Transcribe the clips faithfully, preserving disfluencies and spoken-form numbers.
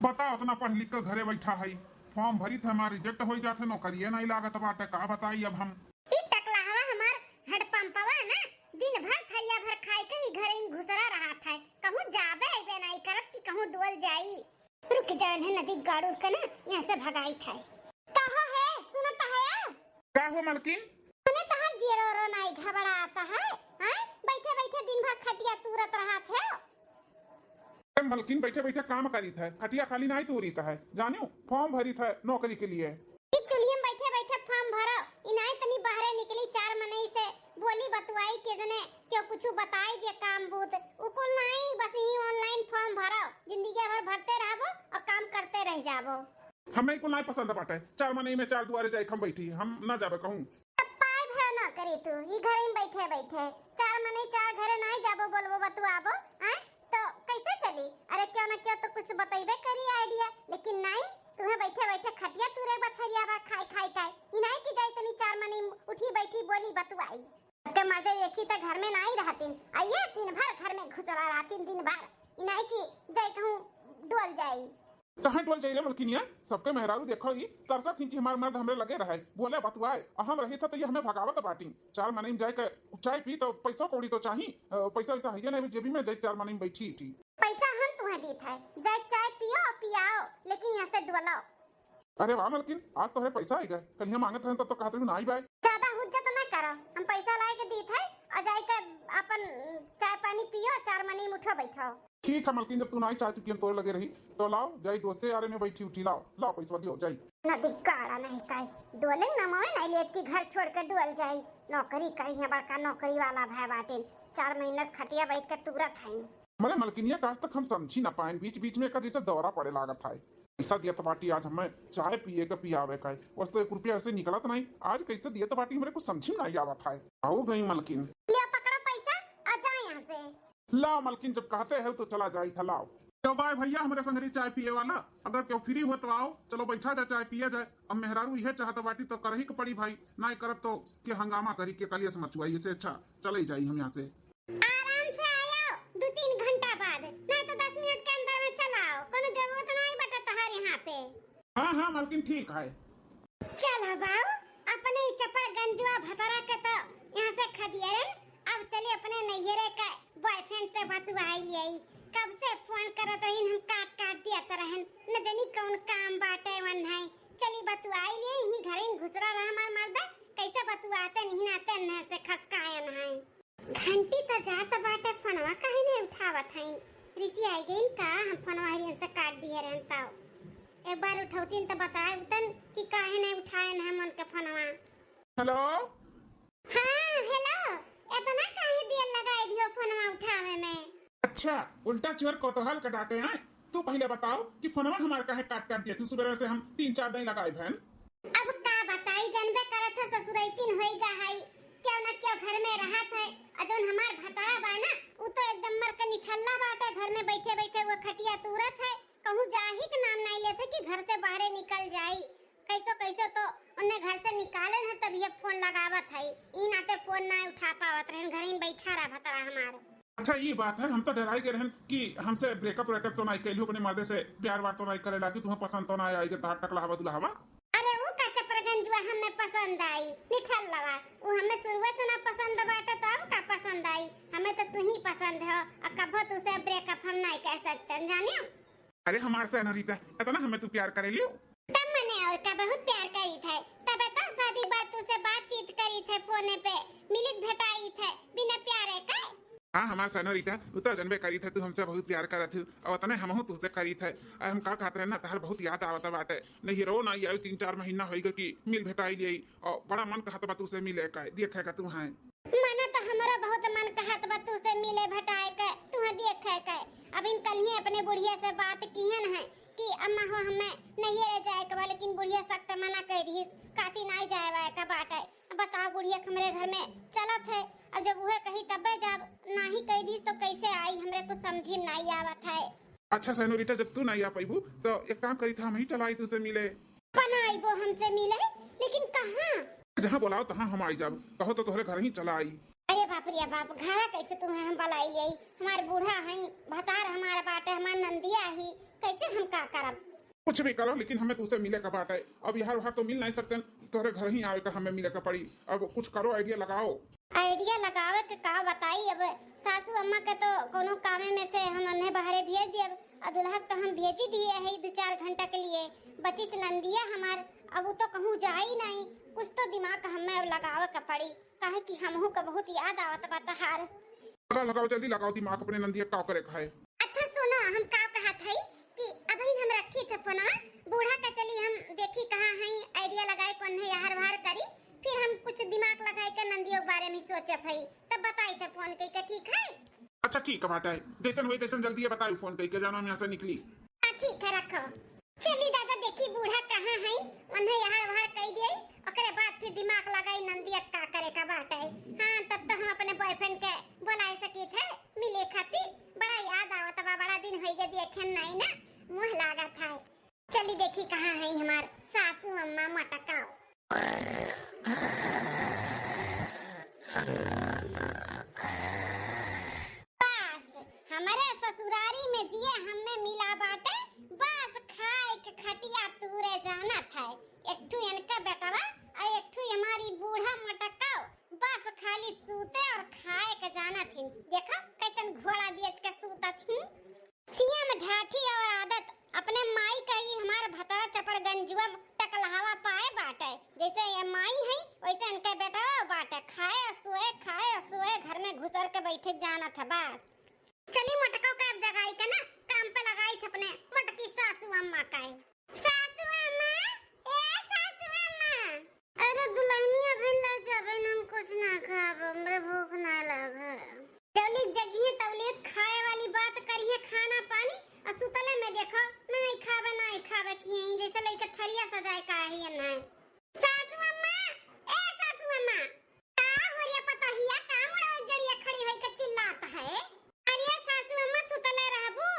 बताओ, इतना पढ़ लिख के घरे बैठा है, form भरी थे, हमार reject होइ जात है, नौकरिये नहीं लागत बाटे, का बताई अब हम। ई टकलहवा हमार हडपंपवा ना, दिन भर थरिया भर खाए के ही घरे ही घुसरा रहत है, कहूँ जाबे अइबे नहीं करत कि कहूँ डोल जाई। रुक जाओ, इन्हें नदी गाड़ूर के ना यहाँ से भगाई था। कहो है, सुनत है? का हो मलकिन? मने तहार जियरो रो नाई घबरात है, हैं? बैठे बैठे दिन भर खटिया तूरत रहत है। ए मलकिन, बैठे बैठे काम करीत है, खटिया खाली नाई तूरीत है, जानियो form भरीत है नौकरी के लिए। ई चूल्ही में बैठे बैठे form भरो, ई नाई तनी बाहरे निकली, चार मनई से बोली बतुआई के जने क्यों कुछ बताई दे काम बूत, उ कुल नाई, बस ई online form भरो, जिंदगी भर भरते रहबो और काम करते रह जाबो। हमें कुल नाई पसंद बाटे, चार मनई में चार दुआरे जाए हम बैठी, हम ना जाबे कहूँ। अब पाए भयो ना करी तू, ई घर में बैठे बैठे चार मनई चार घरे नाई जाबो, बोलबो बतुआबो, हैं? तो कैसे चली? अरे क्यों ना क्यों तो कुछ बतैबे करी idea, लेकिन नाई, तुम्हें बैठे बैठे खटिया तूरे बथरिया बा खाई खाई खाई, ई नाई कि जाई तनी चार मनई उठी बैठी बोली बतुआई। के मर्दे देखी त घर में नाई रहतीन, आ ये दिन भर घर में घुसरा रहतीन दिन भर। ई नाई कि जाई कहूँ डोल जाई। कहाँ डोल जाई रे मलकिनिया? सबके मेहरारू देखो ही तरसत ही कि हमार मर्द हमरे लगे रहे, बोले बतुआए, और हम रही था तो ये हमें भगावत बाटी। चार मनई में जाए के चाय पी तो पैसा कौड़ी तो चाही, अ, पैसा वैसा है नहीं जेबी में, जाए चार मनई में बैठी थी। पैसा हम तुम्हें दी था, जाए चाय पियो और पियाओ, लेकिन यहाँ से डोलाओ। अरे वाह मलकिन, आज तोहरे पैसा आइगा, कलिया मांगत रहन तब तो कहत रहू ना आई बाय। ज्यादा हुज्जत ना करो, हम पैसा लाए के दीत है और जाए के अपन चाय पानी पियो, चार मनई में उठो बैठो। ठीक है मलकिन, जब तू नाई चाह चुकी हम तोरे लगे रही तो लाओ जाई दोस्ते यारे में बैठी उठी, लाओ लाओ पैसा दियो जाई। ना दिगाड़ा नहीं काई, डोले ना मोए नहीं लेत कि घर छोड़ के डोल जाई। नौकरी करी है, बड़का नौकरी वाला भाई बाटिन, चार महीना से खटिया बैठ के तुरत है। मरे मलकिनिया का आज तक हम समझी ना पाएन, बीच बीच में एकर जैसे दौरा पड़े लागत है। पैसा दियत बाटी आज हमें चाय पिए के पियावे का, बस तो एक रुपया ऐसे निकलत नहीं। आज कैसे दियत बाटी हमरे कुछ समझी नहीं आवत है। आओ गई मलकिन। लिया पकड़ो पैसा, आ जाए यहाँ से। लाओ मलकिन, जब कहते हो तो चला जाई था, लाओ। तो बाय भैया, हमरे संगरी चाय पिए वाला, अगर क्यों फ्री हो तो आओ, चलो बैठा जाए, चाय पिया जाए। अब मेहरारू इहे चाहत बाटी तो करही के पड़ी भाई, नाई करब तो के हंगामा करी के कलियस मचुआई, इसे अच्छा चले जाई हम यहाँ से। आराम से आयो, दो तीन घंटा बाद, नहीं तो दस मिनट के अंदर में चलाओ, कोनो जरूरत नहीं बटे तहार यहाँ पे। हाँ हाँ मलकिन, ठीक है। चल बाऊ, अपने ई चपड़गंजुआ भतरा के तो यहाँ से खदियरन, अब चली अपने नैहरे के boyfriend से बतुआई लियाई। कब से फोन करत रहिन, हम काट काट दियत रहन, न जानी कौन काम बाटे वन है। चली बतुआई लियाई, यही घरे में घुसरा रहा हमार मर्दा, कैसे बतुआते नहीं नाते न से खसकायन है। घंटी तो जात बाटे, फोनवा काहे नहीं उठावत हईन? रिसी आई गईन का, हम फोनवा हरियन से काट दिए रहन तब। एक बार उठौतीन तो बताए उतन कि काहे नहीं उठाए न हम उनके फोनवा। हेलो। हाँ हेलो, इतना काहे देर लगाई दियो फोनवा उठावे में? अच्छा, उल्टा चोर कोतवाल का डांटे हैं। तू पहले बताओ कि फोनवा हमार काहे काट काट दिया तू, सुबह से हम तीन चार दिन लगाए भैन। अब का बताई, जनबे करत है, ससुरैतिन होई गा है, क्यों ना क्यों घर में रहत है। आ जौन हमार भतारा बा ना, उ तो एकदम मर के निठल्ला बाटे, घर में बैठे बैठे वो खटिया तूरत है, कहूँ जाही के नाम नहीं लेते कि घर से बाहरे निकल जाई। कैसो कैसो तो उन्हें घर से निकाले है, तब ये फोन लगावत है, ई नाते फोन ना उठा पावत रहन, घर में बैठा रहा भतारा हमार। अच्छा, ई बात है, हम तो डराई गए रहन कि हमसे breakup व्रेकअप तो नाई कैलू, अपने मर्दे से प्यार व्यार तो नाई करे लागी, तुम्हें पसंद तो नाई आई, तार टकला हवा दुल्हा हवा। अरे ऊ का चपरगंजुआ हमें पसंद आई, निठल्लवा, ऊ हमें शुरुए से ना पसंद बाटे, तो अब का पसंद आई? हमें तो तू ही पसंद हो, और कभो तू से breakup हम नाई कर सकते, जानियो। अरे हमार सेनोरिटा, इतना हमें तू प्यार करे लियो? तब मने और का बहुत प्यार करी थे, तबे तो शादी बाद तू से बातचीत करी थे, फोने पे मिलित भेटाई थे, बिना प्यारे का। हाँ, हमार सेनोरिटा, उ तो जनबे करी थे, तू हमसे बहुत प्यार करत हू, और उतने हमहू तुझसे करी थे। अरे हम का कहत रहे ना, तहार बहुत याद आवत बाटे। नहीं रो ना, ये तीन चार महीना होई गए कि मिल भेटाई लियाई, और बड़ा मन कहत बा तुझसे मिले का, देखे का तू हैं। मने तो हमरो बहुत मन कहत बा तुझसे मिले भेटाए के, तुहे देखे के। अब इन कल ही अपने बुढ़िया से बात किहन है कि अम्मा हो हमें नहीं ले जाए के बा, लेकिन बुढ़िया सख्त मना कर दी, काती नहीं जाए वाए का बाटे। अब बताओ बुढ़िया हमरे घर में चलत है, अब जब उहे कही तबे जाब, नाही कह दी तो कैसे आई, हमरे कुछ समझी में नहीं आवत है। अच्छा सेनोरिटा, जब तू नहीं आ पैबू तो एक काम करी था, हम ही चलाई तुझसे मिले। पनाइबो हमसे मिले, लेकिन कहाँ? जहाँ बोलाओ तहाँ हम आई जाब, कहो तो तोहरे घर ही चला आई। अरे बाप रे बाप, घरा कैसे तुम्हें हम बलाई ले? हमार बूढ़ा है, भतार हमार बाटे, हमार नंदिया ही, कैसे हम का करब? कुछ भी करो, लेकिन हमें तुझसे मिले का बात है। अब यहाँ वहाँ तो मिल नहीं सकते, तोहरे घर ही आवे का हमें मिले का पड़ी। अब कुछ करो, idea लगाओ। Idea लगावे के का बताई, अब सासू अम्मा के तो कोनो कामे में से हम उन्हें बाहरे भेज दिए, अब दुल्हा के तो हम भेजी दिए है दो चार घंटा के लिए। बचिस नंदिया हमार, अब वो तो कहूँ जाई नहीं, कुछ तो दिमाग हमें अब लगावे के पड़ी। काहे कि हमहू का बहुत याद आवत बा तहार। लगाओ, लगाओ, जल्दी लगाओ दिमाग अपने नंदिया, का करे का है। अच्छा सुनो, हम का कहत हई कि अबहिन हम रखी थे फोनवा, बूढ़ा का चली हम देखी कहाँ हई, idea लगाए कौन है, यार वार करी, फिर हम कुछ दिमाग लगाए के नंदियों के बारे में सोचत हई, तब बताई थे फोन कई के, ठीक है? अच्छा ठीक है बाटे, जैसन होई तैसन जल्दी बताई फोन कई के, जाना हम यहाँ से निकली। हाँ ठीक है, रखो। चली दादा, देखी बूढ़ा कहाँ है, उन्हें यहाँ वहाँ कह दिए, ओकरे बाद फिर दिमाग लगाई नंदिया का करे का बाटे। हाँ, तब तो हम अपने boyfriend के बुलाए सकी थे मिले खातिर। बड़ा याद आवत बा, बड़ा दिन होई गए देखे नहीं ना, मुँह लागा था। चली देखी कहाँ है हमार सासू अम्मा मटकाओ। बस, हमरे ससुरारी में जिए हमें मिला बाटे, बस खाए के खटिया तूरे जानत है। एक ठू इनका बेटवा और एक ठू हमारी बूढ़ा मोटकाओ, बस खाली सूते और खाए के जानत हिन। देखो कैसन घोड़ा बेच के सूतत हिन। सीएम ढाठी और आदत अपने माई का ही हमार भतरा चपड़गंजुआ टकलहावा पाए बाटे। जैसे ये माई है वैसे इनके बेटवा बाटे, खाए सोए, खाए सोए, घर में घुसर के बैठे जानत है बस। चली मोटको के अब जगाई के ना काम पे लगाई थे अपने मोटकी सासू अम्मा का है। सासू अम्मा, ए सासू अम्मा। अरे दुल्हनिया, अभी ले जाबे, हम कुछ ना खाब, हमरे भूख ना लागे। जौली जगिहे तौली खाए वाली बात करिहे, खाना पानी, और सुतले में देखो, नहीं खाबे, नहीं खाबे, कि यहीं जैसे लइके थरिया सजाए का है, ये नहीं। सासू अम्मा, ए सासू अम्मा, का हो रे पतहिया, का मुड़ा जड़िया खड़ी होई के चिल्लात है? अरे सासू अम्मा, सुतले रहबू?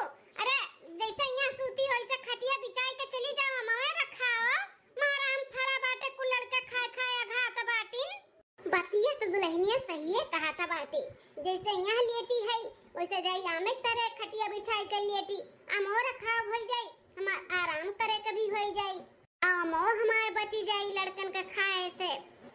अरे जैसे यहाँ सूती वैसे खटिया बिछाई के चली जाओ, अम्मा रखाओ, मारा हम फरा बाटे, कुल्लड़ के खाए खाए अघात बाटिन। बतिया तो दुल्हनिया सहिए कहत बाटे, जैसे यहाँ लेटी है वैसे जाई आमे तरे खटिया बिछाई के लेटी, अमो रखाव होई जाई, हमार आराम करे के भी होई जाई, अमो हमार बची जाई लड़कन के खाए से।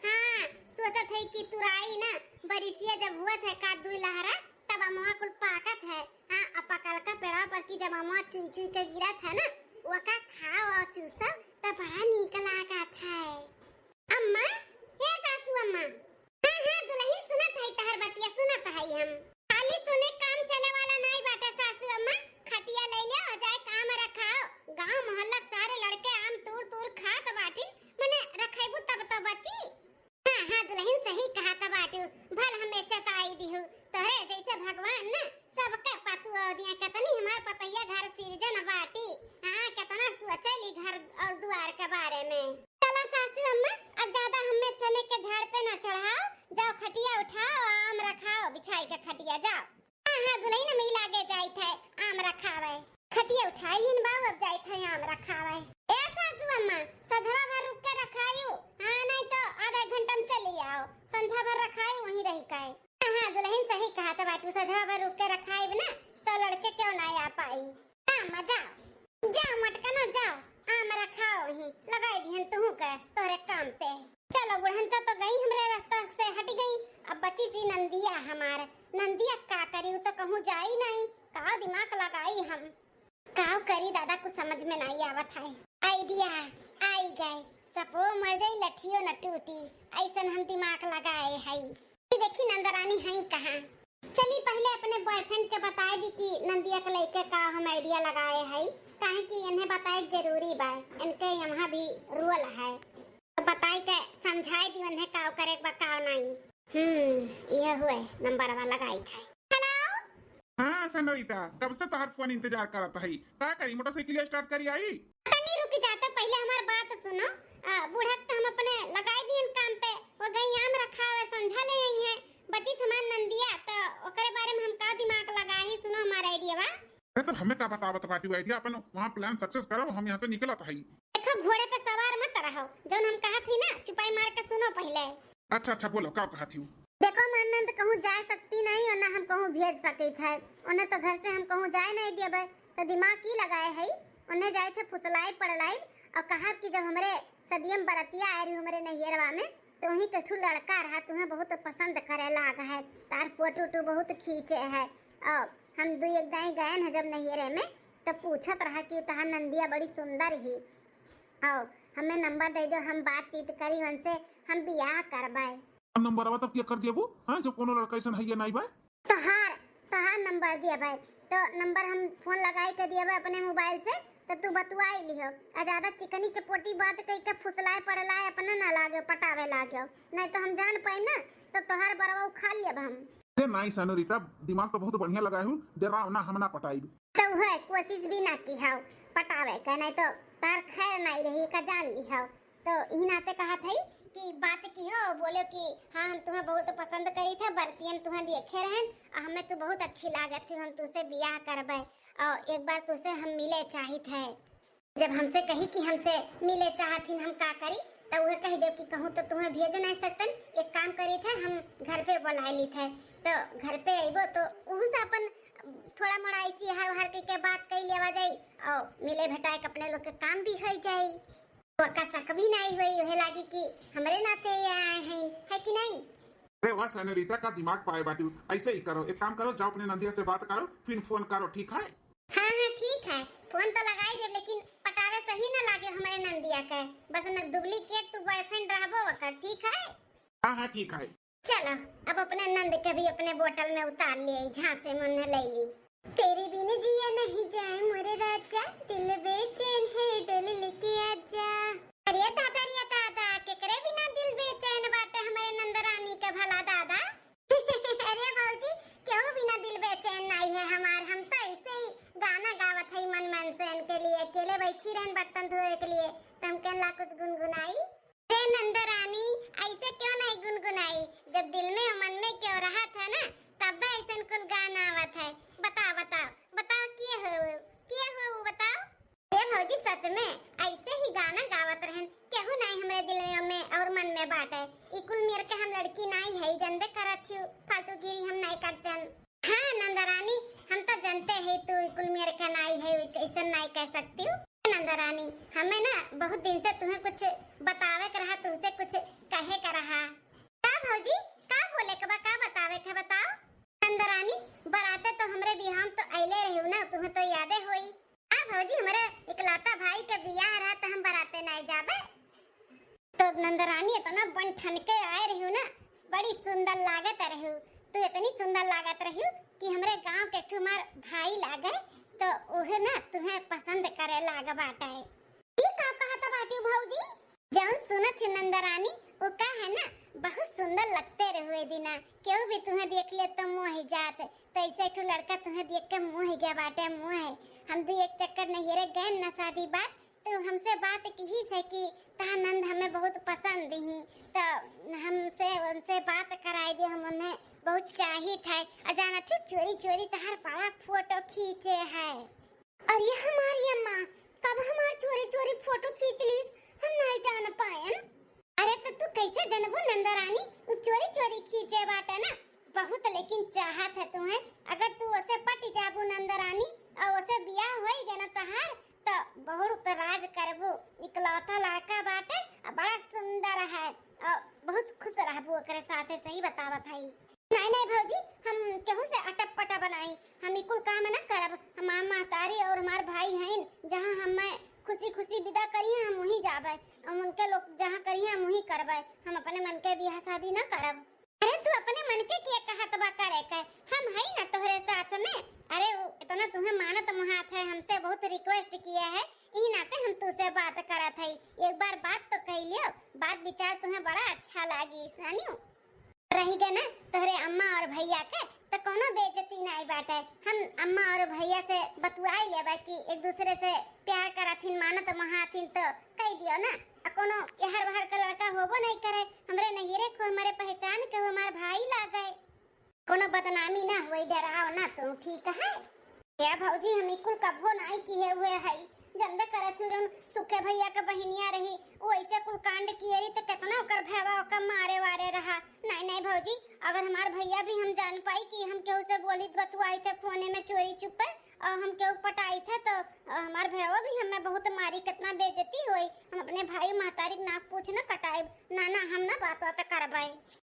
हाँ, सोचत है कि तुराई ना, बरिसिया जब हुआ था का दुई लहरा, तब अमवा कुल पाकत है। हाँ, अब पकल का पेड़ा पर की जब अमवा चुई चुई के गिरत है ना, ओका खाओ और चूसो, तब बड़ा नीक लागत है। अम्मा, हे सासू अम्मा। हाँ, हाँ, दुल्हन सुनत है तहर बतिया, सुनत है हम। खाली सुने काम चले वाला नाई बाटे सासू अम्मा, खटिया ले ले और जाए काम रखाओ। गांव मोहल्ला के सारे लड़के आम तूर तूर खात बाटिन, मने रखेबू तब तो बची। हाँ, हाँ, दुल्हन सही कहत बाटू, भल हमें चताई दिहू। तोहरे जैसे भगवान न सबके पतुआ दिया, कितनी हमार पतैया घर सिरजन बाटी। हाँ, कितना सोचेली घर और दुआर के बारे में। चलो सासू अम्मा, अब ज्यादा हमें चने के झाड़ पे ना चढ़ाओ, जाओ खटिया उठाओ, आम रखाओ बिछाई के खटिया, जाओ। हाँ, हाँ, दुल्हन, हम ई लागे जाइत है, आम रखावे। खटिया उठाई हिन बाऊ, अब जाइत है आम रखावे। ए सासू अम्मा, सझवा भर रुक के रखायु, हाँ, नहीं तो आधा घंटा में चली आओ। संझा भर रखायु, वहीं रही काए। हाँ, हाँ, दुल्हन सही कहत बाटू, सझवा भर रुक के रखाइब ना, तो लड़के क्यों ना आ पाई। हाँ, अम्मा, जाओ। जाओ मटकना, जाओ, आम रखाओ ही, लगाई दिहन तुहू के तोहरे काम पे। चलो बुढ़न, चो तो गई, हमरे रास्ता से हट गई। अब बची सी नंदिया हमार। नंदिया का करी, उ तो कहूँ जाई नहीं, का दिमाग लगाई हम। काव करी दादा, कुछ समझ में नहीं आवत है। Idea आई गए, सपो मर जाई, लठियो न टूटी, ऐसन हम दिमाग लगाए हई। ई देखी नंदरानी हई कहाँ। चली पहले अपने boyfriend के बताए दी कि नंदिया के लइके का हम idea लगाए हई, काहे कि इन्हें बताए जरूरी बा, इनके यहाँ भी role है। तो बताई के समझाई दी उन्हें का करे बा का नहीं। हम्म, यह हुए नंबरवा लगाई था। Hello। हाँ सनोरिता, कब से तोहार फोन इंतजार करत हई। का करी, मोटरसाइकिल start करी आई? तनी रुक जा, तो पहले हमार बात सुनो। आ, बूढ़ा के तो हम अपने लगाई दियन काम पे, वो गई आम रखा हुआ समझा ले आई है, बची समान नंदिया, तो ओकरे बारे में हम का दिमाग लगाई, सुनो हमार idea बा। अरे तो हमें का बतावत बाटी idea, अपन वहाँ plan success करो, हम यहाँ से निकलत हई। देखो घोड़े पे सवार मत रहो, जौन हम कहत ही ना चुपाई मार के सुनो पहले। अच्छा अच्छा बोलो का कहत ही। देखो मानंद कहूँ जा सकती नहीं और ना हम कहूँ भेज सकित है, उन्हें तो घर से हम कहूँ जाए नहीं देबे, तो दिमाग की लगाए है, उन्हें जाए थे फुसलाए पड़लाए और कहा कि जब हमरे सदियम बरतिया आए रही हमरे नैहरवा में, तो वहीं के ठू लड़का रहा, तुम्हें बहुत पसंद करे लाग है, तार फोटो वोटो बहुत खींचे है। और हम दू एक दाई गए हैं जब नैहरे में, तो पूछत रहा कि तहार नंदिया बड़ी सुंदर ही, और हमें नंबर दे दो, हम बातचीत करी उनसे, हम बियाह करबे। हम नंबरवा तब के कर देबू, हाँ, जब कोनो लड़का ऐसन है ये नहीं बा। तोहार, तोहार नंबर दिया भाई, तो नंबर हम फोन लगाए के दिया भाई अपने मोबाइल से, तो तू बतुआई लिहो। आ ज्यादा चिकनी चपोटी बात कह के फुसलाए पड़लाए अपना ना लागे, पटावे लागे, नहीं तो हम जान पाई ना, तो तोहार बरवा उखाड़ लेब हम। अरे नहीं सेनोरिटा, दिमाग तो बहुत बढ़िया लगाए हूँ, डराओ ना, हम ना पटाइब। तो वह कोशिश भी ना की हाउ पटावे के, नहीं तो तार खैर नहीं रही का जान ली हाउ। तो ई नाते कहत हई कि बात की हो, बोलो कि हाँ, हम तुम्हें बहुत पसंद करी थे, बरतियन तुम्हें देखे रहन, आ हमें तू बहुत अच्छी लागत थी, हम तुझसे बियाह करबे और एक बार तुझसे हम मिले चाहित है। जब हमसे कही कि हमसे मिले चाहत हिन, हम का करी, तो वह कह देव कि कहूँ तो तुम्हें भेज नहीं सकतन, एक काम करी थे, हम घर पे बुला ली थे, तो घर पे अइबो तो उहू से अपन थोड़ा मोड़ा ऐसी हार हार के, के बात कर लेवा जाई और मिले भेटाए के अपने लोग के काम भी हो जाई। ओका शक भी नहीं होई, उहे लागी कि हमरे नाते ये आए हैं, है कि नहीं? अरे वाह सेनोरिटा, का दिमाग पाए बाटू। ऐसे ही करो, एक काम करो, जाओ अपने नंदिया से बात करो, फिर फोन करो, ठीक है? हाँ हाँ ठीक है, फोन तो लगाई देब, लेकिन पटावे सही ना लागे हमरे नंदिया के, बस न डुप्लीकेट तू बॉयफ्रेंड रहबो ओकर, ठीक है? हाँ हाँ ठीक है। चलो, अब अपने नंद के भी अपने बोतल में उतार लिए, झांसे में उन्हें ले ली। तेरे बिन जिया नहीं जाए मोरे राजा, दिल बेचैन है डोली लेके आजा। अरे दादा, अरे दादा, केकरे बिना दिल बेचैन बाटे हमरे नंदरानी के भला दादा? अरे भौजी, केहू बिना दिल बेचैन नहीं है हमार, हम तो ऐसे ही गाना गावत है मन मन से इनके लिए, अकेले बैठी रहन बर्तन धोए के लिए, तो हम कहला कुछ गुनगुनाई। हे नंदरानी, ऐसे क्यों नहीं गुनगुनाई? जब दिल में मन में क्यों रहत है ना, तब ऐसन कुल गाना आवत है। बताओ, बताओ, बताओ, के हो, के हो, बताओ। हे भौजी, सच में ऐसे ही गाना गावत रहन, केहू नहीं हमरे दिल में और मन में बाटे। ई कुल मेर के हम लड़की नहीं है, जनबे करत छिउ, फालतूगिरी हम नहीं करतन। हाँ नंदरानी, हम तो जनते हैं तू कुल मेर के नाई है, कैसन नाई कह सकती हूँ। नंदरानी, हमें ना बहुत दिन से तुम्हें कुछ बतावे के रहा, तुमसे कुछ कहे के रहा। का भौजी, का बोले के बा, का बतावे के, बताओ। नंदरानी, बराते तो हमरे बियाह में तो अइले रहिउ ना, तुम्हें तो यादे होई। आ भौजी, हमरे इकलौता भाई के बियाह रहा तो हम बराते नाई जाबे। तो नंदरानी इतना बन ठन के आए रहिउ ना, बड़ी सुंदर लागत रहिउ। तू इतनी सुंदर लागत रहिउ कि हमरे गांव के एक ठो हमार भाई लागे, तो उहे ना तुहें पसंद करे लाग बाटे। ई का कहत बाटिउ भौजी? जौन सुनत है नंदरानी, वो का है ना, बहुत सुंदर लगते रहुए दिना। केहू भी तुहें देख ले तो मोह जात, तो ऐसे एक ठो लड़का तुहें देख के मोह गया बाटे, मोह। हम दू एक चक्कर नैहरे गए ना शादी बात, तो हमसे बात किहिस है कि तहार नंद हमें बहुत पसंद ही, तो हमसे उनसे बात कराई दे, हम उन्हें बहुत चाहित है। और जानत ही चोरी चोरी तहार बड़ा फोटो खींचे है। अरे हमारी अम्मा, कब हमार चोरी चोरी फोटो खींच लीस, हम नहीं जान पायन। अरे तो तू कैसे जनबू नंदरानी, उ चोरी चोरी खींचे बाटे ना, बहुत लेकिन चाहत है तुहें। अगर तू ओसे पट जाबू नंदरानी और ओसे बियाह होई गया ना तहार, तो बहुत राज करबू। इकलौता लड़का बाटे और बड़ा सुंदर है और बहुत खुश रहबू ओकरे साथे, सही बतावत हई। नहीं नहीं भौजी, हम केहू से अटप पटप बनाई, हम ई कुल काम ना करब। हमार महतारी और हमार भाई हईन, जहाँ हमें खुशी खुशी विदा करिए हम वहीं जाबे, हम उनके लोग जहाँ करिए हम वहीं करबे, हम अपने मन के बियाह शादी ना करब। अरे तू अपने मन के किया कहत बा करे के, हम हई ना तोहरे साथ में। अरे उ इतना तुम्हें मानत मोहात है, हमसे बहुत रिक्वेस्ट किया है, ई नाते हम तुझसे बात करत हई। एक बार बात तो कह लियो, बात विचार तुम्हें बड़ा अच्छा लागी, जानियो। रही गए ना तोहरे अम्मा और भैया के, तो कोनो बेइज्जती नाई बाटे। हम अम्मा और भैया से बतुआई लेबे कि एक दूसरे से प्यार करथिन, मानत मोहाथिन, तो कह दियो ना। आ कोनो एहर बहर का लड़का होबो नहीं करे, हमरे नैहरे को, हमारे पहचान के हो, हमार भाई लागे। कोनो बदनामी ना होई, डराओ ना तू, ठीक है? ए भौजी, हम ई कुल कभो नाई किहे हुए हई। जनबे करत हू, जौन सुखे भैया के बहिनिया रही, उ ऐसे कुल कांड किए रही, तो कितना ओकर भैया ओकर मारे वारे रहा। नहीं, नहीं भौजी, अगर हमार भैया भी हम जान पाई कि हम केहू से बोली बतुआई थे फोने में चोरी चुप्पे, और हम केहू पटाई थे तो, अ, हमार भैया भी हमें बहुत मारी, कितना बेइज्जती होई। हम अपने भाई महतारी के नाक पूछ न कटाई, ना, ना, हम ना बात, बात करबै।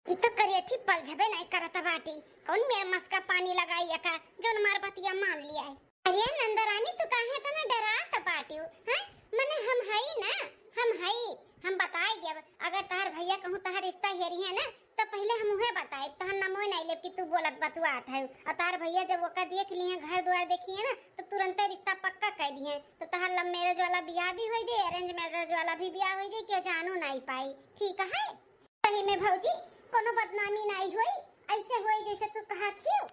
ई तो करियठी पलझबे नहीं करत बाटी, कौन मेर मस्का पानी लगाई एका, जौन हमार बतिया मान लिया है। अरे नंदरानी, तू काहे इतना डरात बाटियो, हैं? मने हम हई ना, हम हई, हम बताई देब। अगर तहार भैया कहूँ तहार रिश्ता हेरी है ना, तो पहले हम उहे बताई, तहार नामो नहीं लेब कि तू बोलत बतुआत है। और तहार भैया जब ओका देख लिए, घर द्वार देखिए ना, तो तुरंते रिश्ता पक्का कर दिए। तो तहार love marriage वाला बियाह भी हो जाए, arrange marriage वाला भी बियाह हो जाए, केहू जानू नहीं पाई, ठीक है? सही में भौजी, कोनो बदनामी नहीं होई, ऐसे होई जैसे तू कहत हियो।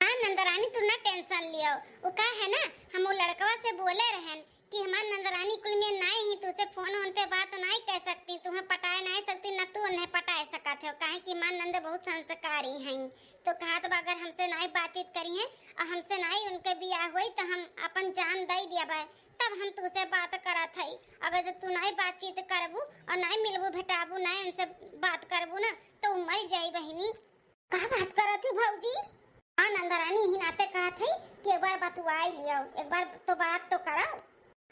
हाँ नंदरानी, तू ना tension लियो। वो का है ना, हम वो लड़कवा से बोले रहन कि हमार नंदरानी कुल में नाई ही, तू से फोन वोन पे बात नाई कर सकती, तुम्हें पटाए नाई सकती, ना तू उन्हें पटाए सकत हो, काहे कि हमार नंद बहुत संस्कारी हैं। तो कहा तो अगर हमसे नाई बातचीत करी हैं और हमसे नाई उनके बियाह होई तो हम अपन जान दे दिया, तब हम तुसे बात करत हई। अगर जब तू नाई बातचीत करबू और नाई मिलबू भेटाबू, नाई उनसे बात करबू ना, तो उ मर जाई बहिनी। का बात करत हू भौजी? हाँ नंदरानी, ही नाते कहत हई कि एक बार बतुआई लियो, एक बार तो बात तो करो।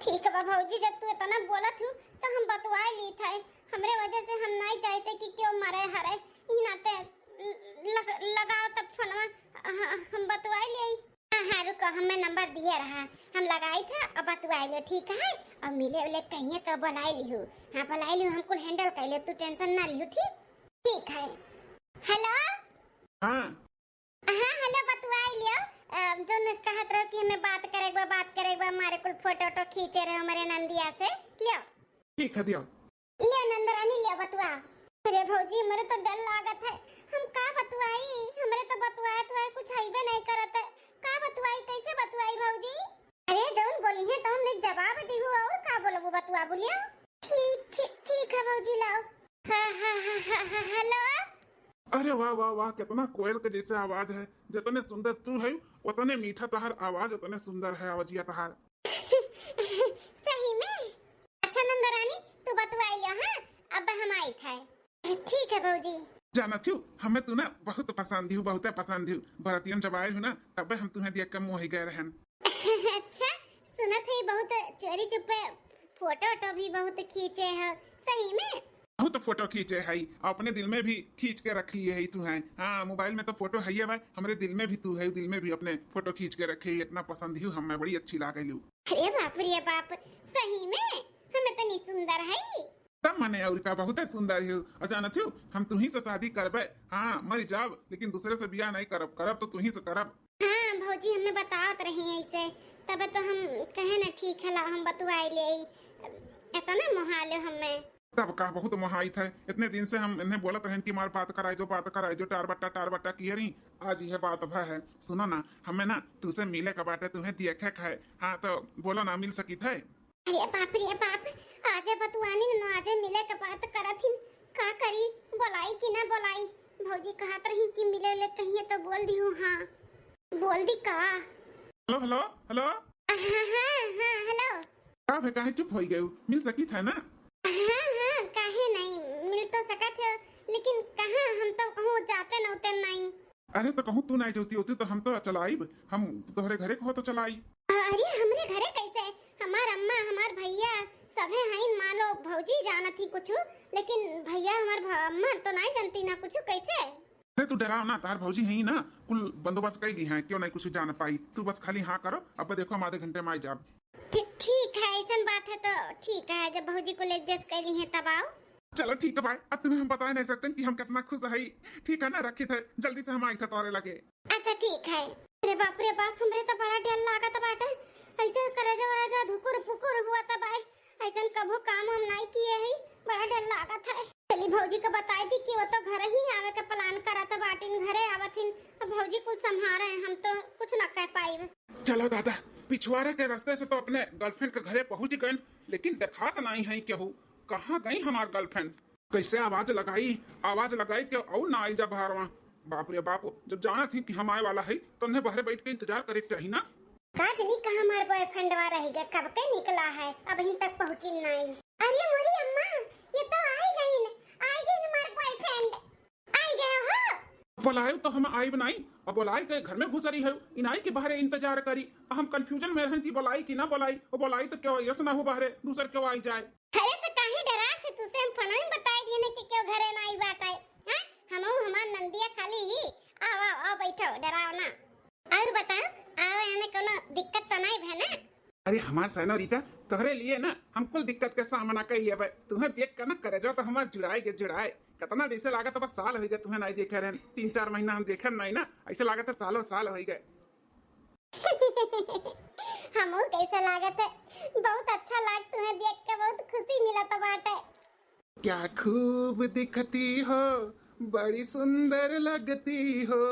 ठीक बा भौजी, जब तू इतना बोलत हू तो हम बतुआई ली थे। हमरे वजह से हम नाई जाते कि क्यों मरे हरे। ही नाते ल-, लग-, लगाओ तब फोनवा, ह-, हम बतुआई ले। हाँ, हाँ, रुको, हमें नंबर दिए रहा, हम लगाई था, अब बतुआई लो, ठीक है? और मिले उले कहिए तो बुलाई लिहू। हाँ, बुलाई लिहू, हम कुल handle कर ले, तू tension ना लिहू, ठीक? ठीक है। Hello? हाँ। हाँ, hello, बतुआई लियो। अ, जो न कहत रहो कि हमें बात करे बा, बात करे बा, हमारे कुल फोटो वोटो खींचे रहे हमारे नंदिया से। लियो। ठीक है, दियो। ले नंदरानी, ले बतुआ। अरे भौजी, हमरे तो डर लागत है, हम का बतुआई? हमरे तो बतुआए तो है, कुछ हईबे नहीं करत है। का बतुआई, कैसे बतुआई भौजी? अरे जौन बोली है तौन एक जवाब दिहू, और का बोलबू, बतुआ बोलिया। ठीक, ठीक, ठीक है भौजी, लाओ। हाँ, हाँ, हाँ, हाँ, हाँ, hello। अरे वाह, वाह, वाह, कितना कोयल के जैसे आवाज है। जितने सुंदर तू है, उतने मीठा तहार आवाज, उतने सुंदर है आवाजिया तहार। सही में? अच्छा नंदरानी, तू बतुआई लियो, हाँ? अब हम आई थे। ठीक है भौजी। जानत हूँ, हमें तू ना बहुत पसंद हूँ, बहुत पसंद हूँ। बरतियन जब आए हूँ ना, तब हम तुम्हें देख के मोह गए रहन। अच्छा, सुनत है बहुत चोरी चुप्पे फोटो वोटो भी बहुत खींचे हो, सही में? बहुत फोटो खींचे है, अपने दिल में भी खींच के रख लिए है तू है। हाँ, मोबाइल में तो फोटो है ही है, हमरे दिल में भी तू है, दिल में भी अपने फोटो खींच के रखे है। इतना पसंद हूँ हमें, बड़ी अच्छी लागे लू। अरे बाप रे बाप, सही में हम इतनी सुंदर है? तब मने और का, बहुत सुंदर हो। और जानत हो, हम तुही से शादी करबे। हाँ, मर जाब, लेकिन दूसरे से बियाह नहीं करब, करब तो तुही से करब। हाँ भौजी, हमें बतावत रही ऐसे, तब तो हम कहे ना ठीक है, लाओ हम बतुआई ले, इतना मोहा लो हमें। तब का बहुत मोहाइत है, इतने दिन से हम इन्हें बोलत रहन कि मार बात कराई जो, बात कराई जो, टार बट्टा, टार बट्टा किए रही। आज यह बात भा है। सुनो ना, हमें ना तुसे मिले का बाटे, तुम्हें देखे का है। हाँ तो बोलो ना, मिल सकित है? अरे बाप रे बाप, आजे बतुआनी न, आजे मिले के बात करत हिन। का करी, बोलाई कि ना बोलाई? भौजी कहत रही कि मिले ले कहिए तो बोल दी हूँ। हाँ, बोल दी का? हेलो, हेलो, हेलो। हाँ, हाँ, हाँ, हेलो। का भे, काहे चुप होई गयू? मिल सकित है ना? हाँ, हाँ, काहे नहीं, मिल तो सकत है, लेकिन कहाँ, हम तो कहूँ जाते न उते नहीं। अरे तो कहूँ तू नहीं जोती होती तो हम तो चलाइब, हम तोहरे घरे को हो तो चलाई। अरे हमरे घरे कैसे? हमार अम्मा, हमार भैया सभे हईन, मान लो भौजी जानत ही कुछ, लेकिन भैया हमार भ-, अम्मा तो नहीं जानती ना कुछ, कैसे? अरे तू डराओ ना, तार भौजी है ना, कुल बंदोबस्त कर ली है, क्यों नहीं कुछ जान पाई। तू बस खाली हाँ करो, अब देखो हम आधे घंटे में आ जाब। ठी-, ठीक है, ऐसन बात है तो ठीक है, जब भौजी कुल adjust कर ली है तब आओ। चलो ठीक है भाई, अब तुम्हें हम बता नहीं सकते कि हम कितना खुश है। ठीक है ना, रखी थे, जल्दी से हम आई थे तोरे लगे। अच्छा ठीक है। अरे बाप रे बाप, हमरे तो बड़ा डर लागत बाटे, ऐसे करेजा वरेजा धुकुर फुकुर हुआ था भाई, ऐसन कभो काम हम नहीं किए ही, बड़ा डर लागत है। चली भौजी को बताई दी कि वो तो घर ही आवे के plan करत बाटिन, घरे आवत हिन, अब भौजी कुछ संभारे, हम तो कुछ ना कह पाइब। चलो दादा, पिछवारे के रास्ते से तो अपने girlfriend के घरे पहुंच गए, लेकिन देखात नहीं है केहू। कहाँ गई हमार girlfriend? कैसे आवाज लगाई, आवाज लगाई के और ना आई जा बहरवा। बाप रे बाप, जब जानत ही कि हम आए वाला है, तो उन्हें बहरे बैठ के इंतजार करे के चाही ना। का जनी कहाँ हमार boyfriend वा रही गए, कब के निकला है, अबहिन तक पहुँची नहीं। अरे मोरी अम्मा, ये तो आई गईन, आई गईन हमार boyfriend। आई गए हो? बोलायो तो हम आइब नाई, अब बोलाई के घर में घुसरी है, इनाई के बाहरे इंतजार करी। हम confusion में रहन कि बोलाई कि ना बोलाई, और बोलाई तो क्यों यस ना हो बाहरे, दूसर क्यों आई जाए। अरे तो काहे डरात है, तुसे हम फोन में बताई दिए ना कि क्यों घरे नाई बाटे, हैं? हमहू हमार नंदिया खाली ही। आओ, आओ, आओ, बैठो, डराओ ना। और बताओ, आओ, एमे कोनो दिक्कत तो नाई भे ना? अरे हमार सेनोरिटा, तोहरे लिए ना हम कुल दिक्कत के सामना कर लेबे। तुम्हें देख कर ना करेजा तो हमार जुड़ाए के जुड़ाए। कितना दिन से लागत बा, साल होई गए तुम्हें नाई देखे रहन, तीन चार महीना हम देखे नाई ना, ऐसे लागत है सालों साल होई गए। हमहू कैसे लागत है, बहुत अच्छा लाग, तुम्हें देख के बहुत खुशी मिलत बाटे। क्या खूब दिखती हो, बड़ी सुंदर लगती हो।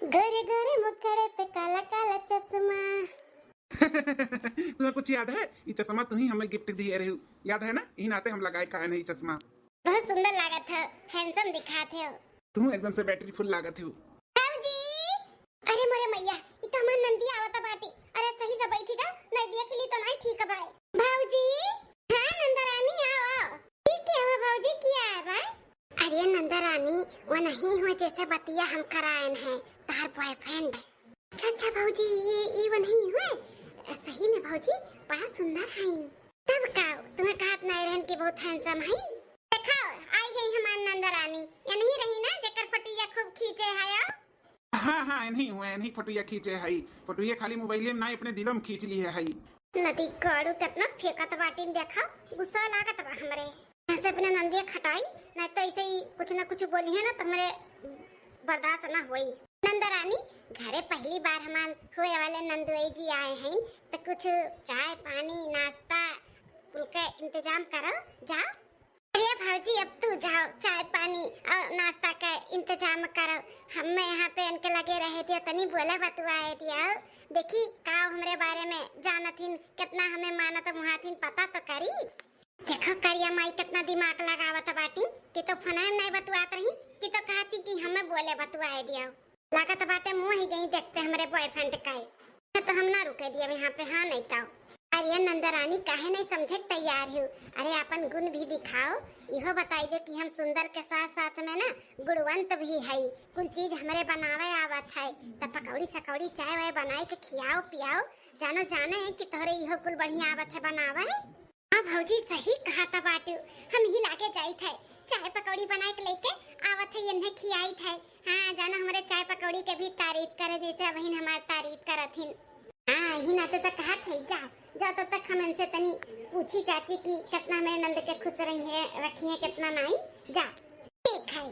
गोरे गोरे मुखड़े पे काला काला चश्मा। तुम्हें कुछ याद है, ये चश्मा तुम ही हमें गिफ्ट दिए रही, याद है ना? यही नाते हम लगाए कायन है ये चश्मा। बहुत सुंदर लागत है, हैंडसम दिखात है। तुम एकदम से बैटरी फुल लागत हो। भौजी, अरे मोरे मैया, ई तो हमार नंदिया आवत बाटी। अरे सही से बैठी जाओ, नहीं देख ली तो नहीं ठीक बाय। भौजी, हाँ नंदरानी, आओ, आओ। ठीक है हो भौजी, किया है बाय? अरे नंदरानी, वो नहीं हुए जैसे बतिया हम करायन है, तार बॉयफ्रेंड। अच्छा, अच्छा भौजी, ये, ये वो नहीं हुए? सही में भौजी, बड़ा सुंदर है। तब का, तुम्हें कहत नहीं रहन कि बहुत हैंडसम है? देखो, आई गई हमार नंदरानी। ये नहीं रही ना, जेकर फोटोया खूब खींचे है, आओ। हाँ, हाँ, इन्हीं हुए, इन्हीं फोटोया खींचे है। फोटोया खाली मोबाइले में ना, अपने दिलों में खींच ली है। नदी गाड़ू कितना फेंकत बाटिन, देखा, गुस्सा लागत बा हमरे। यहाँ से अपने नंदिया खटाई, नहीं तो ऐसे ही कुछ ना कुछ बोली है ना, तो हमरे बर्दाश्त ना होई। नंदरानी, घरे पहली बार हमार होए वाले नंदुई जी आए हैं, तो कुछ चाय, पानी, नाश्ता, कुल के इंतजाम करो, जाओ। अरे भौजी, अब तू जाओ, चाय पानी और नाश्ता का इंतजाम करो। हमें यहाँ पे इनके लगे रहे दिया, तनी बोले बतुआए दिया। देखी का हमरे बारे में जानत हिन, कितना हमें मानत मुहात हिन, पता तो करी। देखो करिया माई कितना दिमाग लगावत बाटी कि तो फोन में नहीं बतुआत रही कि तो कहती कि हमें बोले बतुआए दिया। लागत बाटे मुँह ही गई देखते हमरे बॉयफ्रेंड का। तो हम ना रुके दिए अब यहाँ पे, हाँ नहीं तो। अरे नंदरानी, काहे नहीं समझे के तैयार हो? अरे अपन गुण भी दिखाओ, इहो बताई दो कि हम सुंदर के साथ साथ में ना गुणवंत भी हई। कुल चीज हमरे बनावे आवत है, त पकौड़ी सकौड़ी चाय वाय बनाए के खियाओ पियाओ। जानो जाने है कि तोहरे इहो कुल बढ़िया आवत है बनावे। हाँ भौजी, सही कहा था बाटू, हम ही लागे जाई थे, चाय पकौड़ी बनाए के लेके आवत है, इन्हें खियाई थे। हाँ जानो, हमरे चाय पकौड़ी के भी तारीफ करे जैसे अबहिन हमार तारीफ करत हिन। हाँ, यही नाते तो कहत है, जाओ, जाओ, तब तक हम इनसे तनी पूछी चाची कि कितना हमरे नंद के खुश रही है, रखी है, कितना नाई, जा। ठीक है।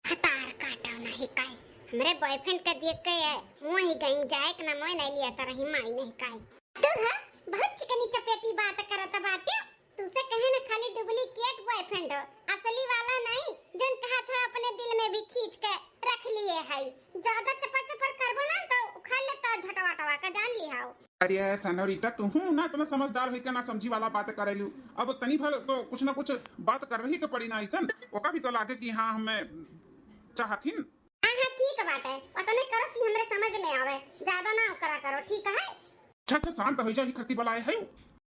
हतार काटो नहीं काई, हमरे बॉयफ्रेंड का देख के ये मुँह ही गई, जाए के ना मोय नहीं लिया तो रही माई नहीं काई। तू है बहुत चिकनी चपेटी बात करत बाटे, तुसे कहे न खाली डुप्लीकेट बॉयफ्रेंड हो, असली वाला नहीं, जौन कहा था अपने दिल में भी खींच के रख लिए है। ज्यादा चपर चपर करबो ना तो उखाड़ लेता झटवा टवा का, जान ली हाओ। अरे सनोरिटा, तुहू ना इतना समझदार होई के ना समझी वाला बात करेलू। अब तनी भर तो कुछ ना कुछ बात करवही के पड़ी ना ऐसन, ओका भी तो लागे कि हाँ हमें चाहथिन। हाँ हाँ ठीक बाटे, उतने करो कि हमरे समझ में आवे, ज्यादा ना ओकरा करो, ठीक है? अच्छा अच्छा, शांत हो जा, ही खरती बलाए है।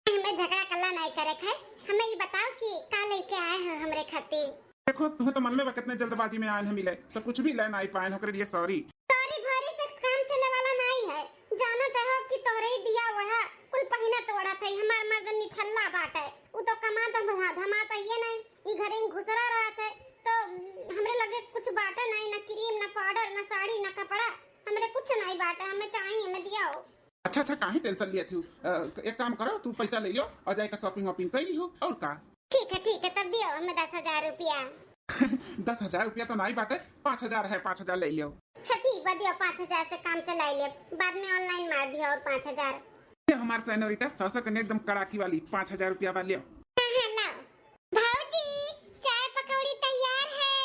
हमें झगड़ा कल्ला नहीं करे के है, हमें ये बताओ कि का लेके आए हो हमरे खातिर। देखो, तुम्हें तो मन में बा कितने जल्दबाजी में आए हैं मिले, तो कुछ भी ले नहीं पाए, ओकरे लिए सॉरी। सॉरी भरी से काम चले वाला नहीं है, जानत हो कि तोहरे ही दिया ओढ़ा कुल पहिना तोड़ा थे, हमार मर्द निठल्ला बाटे, उ तो कमा तो धमा तो ये नहीं, ई घरे में घुसरा रहत है, तो हमरे लगे कुछ बाटे नहीं, ना क्रीम, ना पाउडर, ना साड़ी, ना कपड़ा, हमरे कुछ नहीं बाटे, हमें चाहिए, हमें दियाओ। अच्छा अच्छा, काहे टेंशन लिया थी? अ, एक काम करो, तू पैसा ले लो और जाके शॉपिंग वॉपिंग कर लियो, और का? ठीक है ठीक है, तब दियो हमें दस हजार रुपया। दस हजार रुपया तो नहीं बाटे, पाँच हजार है, पाँच हजार ले लियो। अच्छा ठीक बा, दियो पाँच हजार से काम चलाई ले, बाद में ऑनलाइन मार दियो और पाँच हजार। ये हमार सेनोरिटा सौ सौ कने एकदम कड़ाकी वाली पाँच हजार रुपया बा, लियो। हाँ हाँ, लाओ। भौजी, चाय पकौड़ी तैयार है।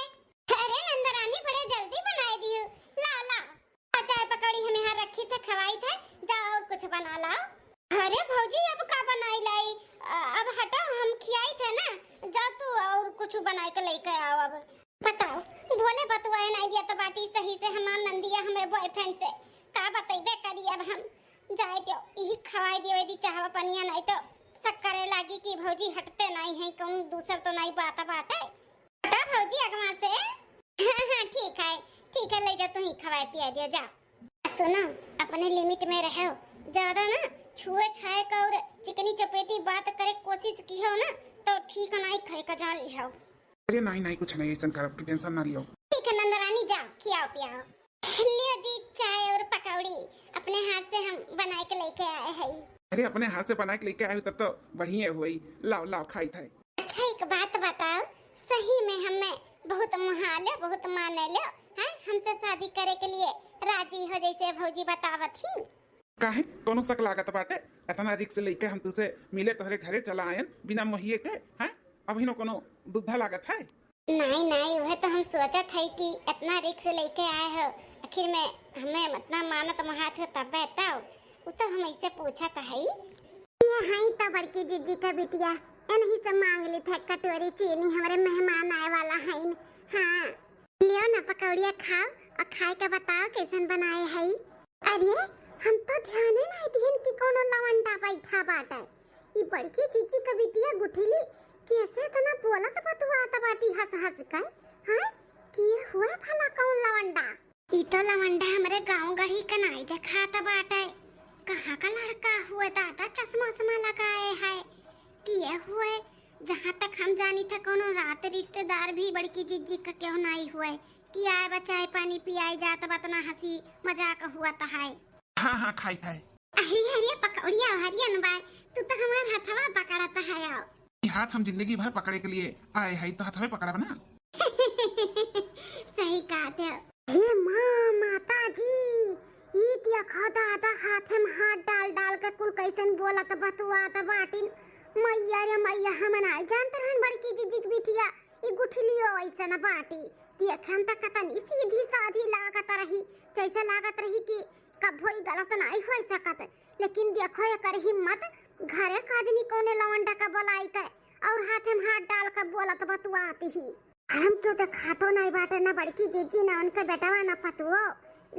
अरे नंदरानी, बड़े जल्दी बनाई दियो, लाओ लाओ। आ, चाय पकौड़ी हम यहाँ रखी थे, खवाई थे, जाओ और कुछ बना लाओ। अरे भौजी, अब का बनाई लाई? अ, अब हटो, हम खियाई थे ना, जाओ तू और कुछ बनाई के लेके आओ। अब बताओ, बोले बतुआए नहीं दिया तो बाटी सही से हमार नंदिया हमरे बॉयफ्रेंड से का बतैबे करी। अब हम जाए दियो, यही खवाई दियो यदि चाहवा पनिया, नहीं तो शक करे लागी कि भौजी हटते नहीं है, कौन दूसर तो नहीं बात बाटे। हटा भौजी अगवा से। हाँ, हाँ, ठीक है, ठीक है, ले जा, तू ही खवाए पिया दिया जा। सुनो, अपने लिमिट में रहो, ज्यादा ना छुए छाए का और चिकनी चपेटी बात करे कोशिश की हो ना, तो ठीक नहीं खाए का जान लिहो। अरे नहीं नहीं, कुछ नहीं, ऐसा करब, तू टेंशन ना लियो। ठीक है नंदरानी, जाओ खियाओ पियाओ। लियो जी चाय और पकौड़ी, अपने हाथ से हम बनाए के लेके आए हई। अरे अपने हाथ से बनाए के लेके आए हो तब तो बढ़िया हुई, लाओ लाओ खाई थाई। अच्छा एक बात बताओ, सही में हमें बहुत मुहा लो, बहुत माने लो, हैं? हमसे शादी करे के लिए राजी हो जैसे भौजी बतावत ही। काहे कोनो शक लागत बाटे? इतना रिक्स लेके हम तुसे मिले तोहरे घरे चला आयन बिना मोहिए के, हैं? अभी नो कोनो दुविधा लागत है? नहीं नहीं, वह तो हम सोचत है कि इतना रिक्स लेके आए हो, आखिर में हमें इतना मानत महात हो तब बताओ, वो तो हम ऐसे पूछत है। ये हई तो बड़की जिज्जी का बिटिया, इन्हीं से मांग ली थे कटोरी चीनी, हमरे मेहमान आए वाला हईन। हाँ, लियो ना पकौड़िया खाओ और खाए के बताओ कैसन बनाए हई। अरे, हम तो ध्याने नहीं दिहन कि कोनो लवंडा बैठा बाटे। ई बड़की जिज्जी का बिटिया गुठिली कैसे इतना बोलत बतुआत बाटी हंस हंस के, हैं? कि हुए भला कौन लवंडा? ई तो लवंडा हमरे गाँव गढ़ी के नाई देखात बाटे। कहाँ का लड़का हुए दादा, चश्मा उश्मा लगाए है? किए हुए, जहाँ तक हम जानी थे, कोनो रात रिश्तेदार भी बड़की जिज्जी का क्यों नाई हुए कि आए बा चाय पानी पियाई जात बा, तना हंसी मजाक हुआ है। हाँ हाँ, खाई खाई। अरे अरे, पकौड़िया हरियन बाय, तू तो हमार हथवा पकड़त है। आओ। ई हाथ हम जिंदगी भर पकड़े के लिए आए हई, तो हथवे पकड़ब ना। सही कहत हो। हे माँ, माता जी, ई देखो दादा, हाथे में हाथ डाल डाल के कुल कैसन बोलत बतुआत बाटिन। मैया रे मैया, हम नाई जानत रहन बड़की जिज्जी के बिटिया ई गुठलियो ऐसन बाटी। देखे में त कतनी सीधी साधी लागत रही, जैसे लागत रही कि कभो ई गलत नाई हो सकत। लेकिन देखो एकर हिम्मत, घरे काजनी कौने लवंडा का बोलाई के और हाथे में हाथ डाल के बोलत बतुआती ही। हम क्यों देखातो नहीं बाटे, ना बड़की जिज्जी, ना उनके बेटवा, ना पतुओ।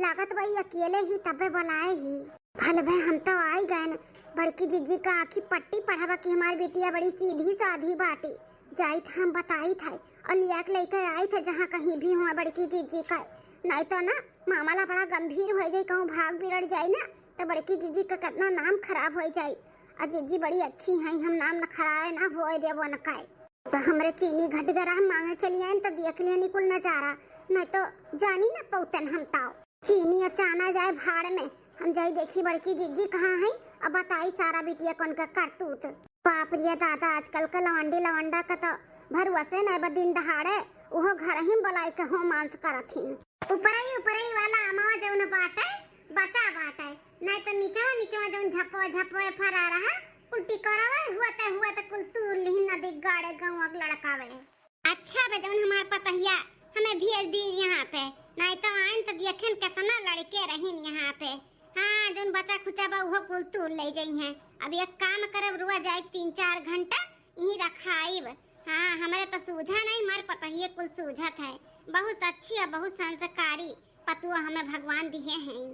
लागत बा ई अकेले ही तबे बोलाए ही। भल भे हम तो आई गए न। बड़की जिज्जी का आँखी पट्टी पढ़ावा कि हमार बिटिया बड़ी सीधी साधी बाटी। जाइत हम बताइत है और लिया के लेके आइत है जहाँ कहीं भी हुआ बड़की जिज्जी का। नहीं तो ना मामला बड़ा गंभीर हो जाई, कहूँ भाग बिगड़ जाई ना तो बड़की जिज्जी का कितना नाम खराब हो जाई। और जिज्जी बड़ी अच्छी हैं, हम नाम न खराबे ना होए देबो न काए। तो हमरे चीनी घट गरा हम मांगे चली आइन तो देख लिया निकुल नजारा, नहीं तो जानी न पौतन हम ताओ। चीनी अचाना जाए भाड़ में, हम जाई देखी बड़की जिज्जी कहाँ है, अब बताई सारा बिटिया कौन का करतूत। बाप रे दादा, आजकल के लवंडी लवंडा का तो भरोसे नहीं बा, दिन दहाड़े उहो घर ही में बुलाई के हो मांस करत हिन। ऊपरई ऊपरई वाला अमवा जौन बाटे, बचा बाटे, नहीं तो निचवा निचवा जौन झपवा झपवा फरा रहा, कुल टिकोरवा हुआ त हुआ त कुल तूर लिहिन नदी गाड़े गौवा के लड़कावे। अच्छा बे, जौन हमार पतहिया हमें भेज दी यहाँ पे, नहीं तो आइन तो देखेन कितना लड़के रहिन यहाँ पे। हाँ, जौन बचा खुचा बा उहो कुल तूर ले जइहें। अब एक काम करब, रुआ जाए तीन चार घंटा यहीं रखाइब। हाँ, हमरे तो सूझा नहीं, हमार पतहिए कुल सूझत है। बहुत अच्छी और बहुत संस्कारी पतुआ हमें भगवान दिए हैं।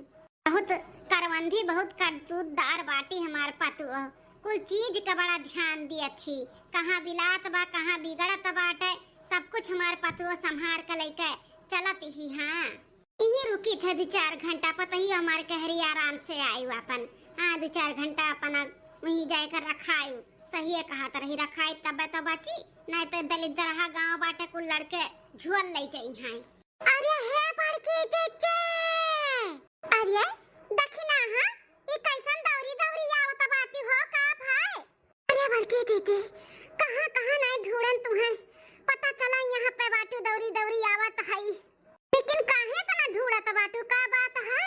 बहुत करवंधी, बहुत करतूतदार बाटी हमार पतुआ। कुल चीज का बड़ा ध्यान दियत ही, कहाँ बिलात बा, कहाँ बिगड़त बाटे, सब कुछ हमार पतुआ संभार के लइके चलत ही। हाँ, इही रुकी थे दो चार घंटा, पतही हमार कहरी आराम से आई अपन। हाँ, दो चार घंटा अपन वहीं जाकर रखाई, सही है कहत रही, रखाई तबे तो बची, नहीं तो दलिद्दरहा गाँव बाटे, कुल लड़के झुअल ले जाई हैं। अरे हे बड़की जिज्जी, अरे दखिना, हाँ, ई कैसन दौरी दौरी आवत बाटी हो, का भाई? अरे बड़की जिज्जी, कहाँ कहाँ नहीं ढूंढन तुम्हें, पता चला यहाँ पे बाटू दौरी दौरी आवत हई, लेकिन काहे इतना ढूंढत बाटू, का बात है?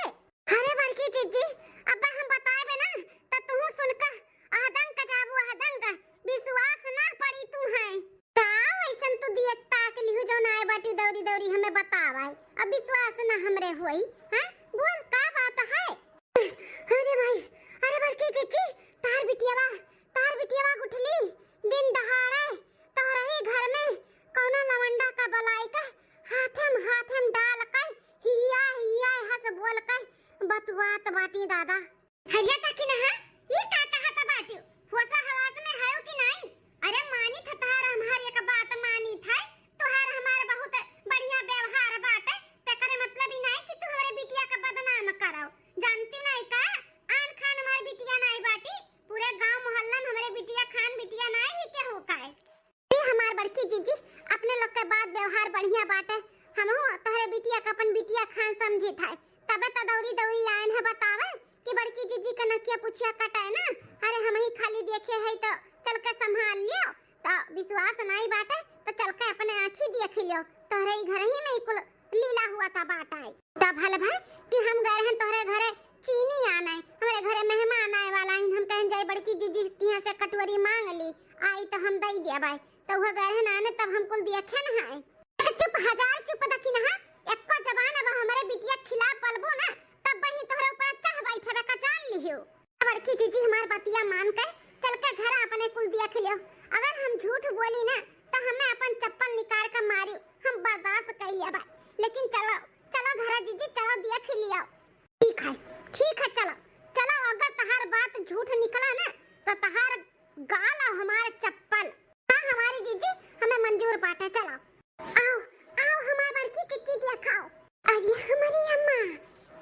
अरे बड़की जिज्जी, अब्बा हम बताएबे ना, त तुहू सुनका अहदंग जाबू अहदंग, विश्वास ना पड़ी तुम्हें। का वैसन तू दिए ताक लिहू जौन आए बाटू दौरी दौरी हमें बतावाए, अब विश्वास ना हमरे होई, हैं? बोल का बात है? अरे भाई, अरे बड़की जिज्जी, तार बिटियावा, तार बिटियावा गुठली, दिन दहाड़े तोहरे ही घर में कौनो लवंडा का बलाई के हाथे में हाथे में डाल के हिया हिया हंस बोल के बतुआत बाटी दादा। हरिया ताकि नहा, ई का कहत बाटू? होसा हवास में हयो कि नाई? अरे मानी था तहार हमार एक बात मानी था, तोहार हमार बहुत बढ़िया व्यवहार बाटे, तेकरे मतलब तोहार बढ़िया बाटे, हमहू तोहरे बिटिया के अपन बिटिया खान समझित है, तबे त दौरी दौरी आयन है बतावे कि बड़की जीजी के नकिया पुछिया कटाए ना। अरे हमही खाली देखे है तो चल के संभाल लियो, त विश्वास नाई बाटे त चल के अपने आँखी देख लियो, तोहरे ही घर ही में ही कुल लीला हुआ था बाटा है। तब भल भाई कि हम गए हैं तोहरे घरे चीनी आने, हमरे घरे मेहमान आए वाला है, हम कहन जाए बड़की जीजी की यहाँ से कटोरी मांग ली, आई तो हम दई दिया भाई, तो वह गए हैं आने तब हम कुल देखे न है। चुप, हजार चुप दकिनहा, एको जबान अब हमरे बिटिया खिलाफ बोलबो ना, तब बही तोहरे ऊपर चढ़ बैठबे का जान लिहियो। बड़की जीजी हमार बतिया मान के चल के घर अपने कुल देख लियो। अगर हम झूठ बोली ना तो हमें अपन चप्पल निकाल के मारियो, हम बर्दाश्त कर लिया भाई। लेकिन चलो, चलो घर जीजी, चलो देख लियो। ठीक है, ठीक है, चलो, चलो। अगर तहार बात झूठ निकला ना तो तहार गाल और हमार चप्पल। हाँ हमारी जीजी, हमें मंजूर बाटे, चलो। आओ, आओ हमार बड़की चिच्ची दिया खाओ। अरे हमारी अम्मा,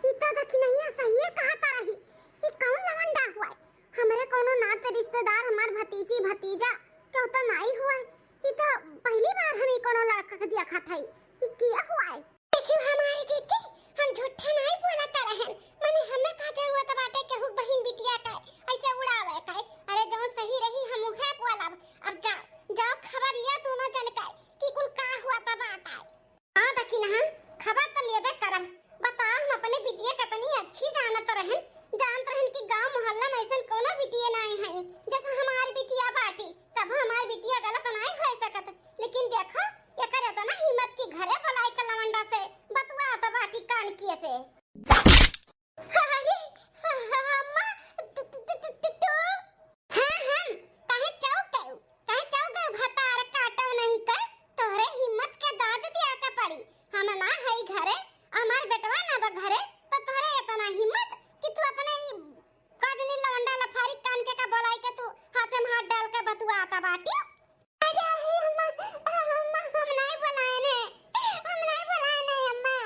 ई तो दखिनहिया सहिए कहता रही। ई कौन लवंडा हुआ है? हमरे कोनो नात रिश्तेदार, हमार भतीजी भतीजा, क्यों तो नाई हुआ है। ई तो पहली बार हम ई कोनो लड़का के देखत हई। ई किया हुआ है? देखियो हमारी जीजी, हम झूठे नाई बोलत रहन। मने हमें का जरूरत बाटे केहू बहिन बिटिया का ऐसे उड़ावे का? अरे जौन सही रही हम उहे बोलब। अब जा, जाओ खबर लिया दोनों जन का कि कुल का हुआ था बात आए। हाँ दखिनहा, खबर तो लेबे करब। बताओ हम अपने बिटिया कितनी अच्छी जानत रहन, जानत रहन कि गांव मोहल्ला में ऐसन कोनो बिटिया नाई है जैसे हमारी बिटिया बाटी। तब हमार बिटिया गलत नाई हो सकत, लेकिन देखो, एकर एतना हिम्मत कि घरे बुलाई के लवंडा से बतुआत बाटी कान किए से। अरे, अम्मा, तू, तू, तू, तू, तू, तू? हाँ, हम, काहे चौक गयो? काहे चौक गयो? भतार काटो नहीं कर, तोहरे हिम्मत के दाज दिया के पड़ी। हम ना हई घरे, हमार बेटवा ना बा घरे, तो तोहरे एतना हिम्मत कि तू अपने ई काजनी लवंडा लफारी कान के का बोलाई के तू हाथे में हाथ डाल के बतुआता बाटी। अरे अम्मा, अम्मा, हम नाई बोलाए ने, हम नाई बोलाए ने अम्मा।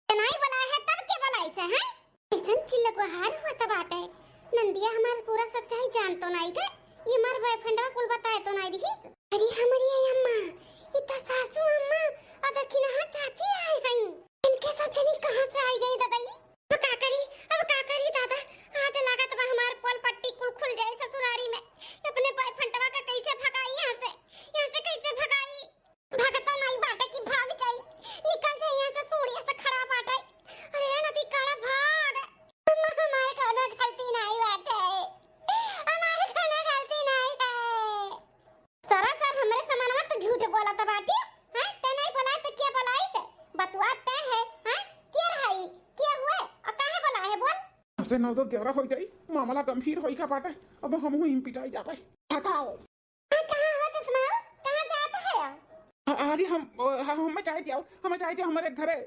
ते नाई बोलाए है तब के बोलाई से, हैं? ऐसन चिल्ला गुहार हुआ तब बाटे। नंदिया हमार पूरा सच्चाई जान तो नाई के, ये हमार बॉयफ्रेंडवा कुल बताए तो नाई दिहिस। अरे हमरी ये अम्मा, ये तो सासू अम्मा और दखिनहा चाची आए हैं। इनके सब जनी कहाँ से आई गई ददाई? अब का करी, अब का करी दादा, आज लागत बा हमार पोल पट्टी कुल खुल जाए ससुरारी में। अपने बॉयफ्रेंडवा का कैसे भगाई यहाँ से, यहाँ से कैसे भगाई? भगता नाई बाटे कि भाग जाई, निकल जाई यहाँ से, सूढ़िया से खड़ा बाटे। अरे नदी काड़ा भाग, हम-, हमार कौनो गलती नाई बाटे, हमार कौनो गलती नाई है। सरासर हमरे समनवा तो झूठ बोलत बाटी, हैं? ते नहीं बोलाए तो के बोलाई से? बतुआ ते है, हैं? के रहाई? के हुए? और काहे बोलाए है बोल? ऐसे नौ दो ग्यारह हो जाई, मामला गंभीर होई का बाटे, अब हमहू हिम पिटाई जाबे। हटाओ। हाँ, कहाँ हो चश्मा? कहाँ जात है? अ-, अरे हम, अ, हम, हमें चाय दियाओ, हमें चाय दियाओ हमारे घरे।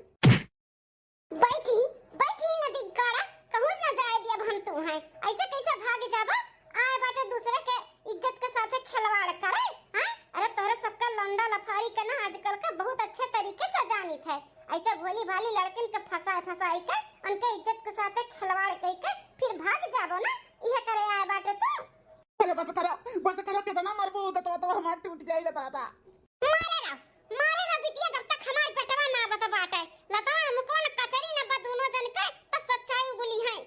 बैठी, बैठी नदी काड़ा, कहूँ न जाए दियब हम तू हैं। ऐसे कैसे भाग जाबा? आए बाटे दूसरे के इज्जत के साथे खिलवाड़ करे, हैं? अरे तोहरे सबका लौंडा लफारी के ना आजकल का बहुत अच्छे तरीके से जानित है। ऐसे भोली भाली लड़किन के फंसाए फंसाए के उनके इज्जत के साथे खिलवाड़ कई के फिर भाग जाबो ना, इहे करे आए बाटे तू। अरे बस करा, बस करा, कितना मरबू, दतवा तो हमार टूट जाई रे दादा। मारे रहो, मारे रहो बिटिया, जब तक हमार पेटवा ना बत बाटे। लतवा हम कौन कचरी न बा दोनों जन के, तब सच्चाई उगली है।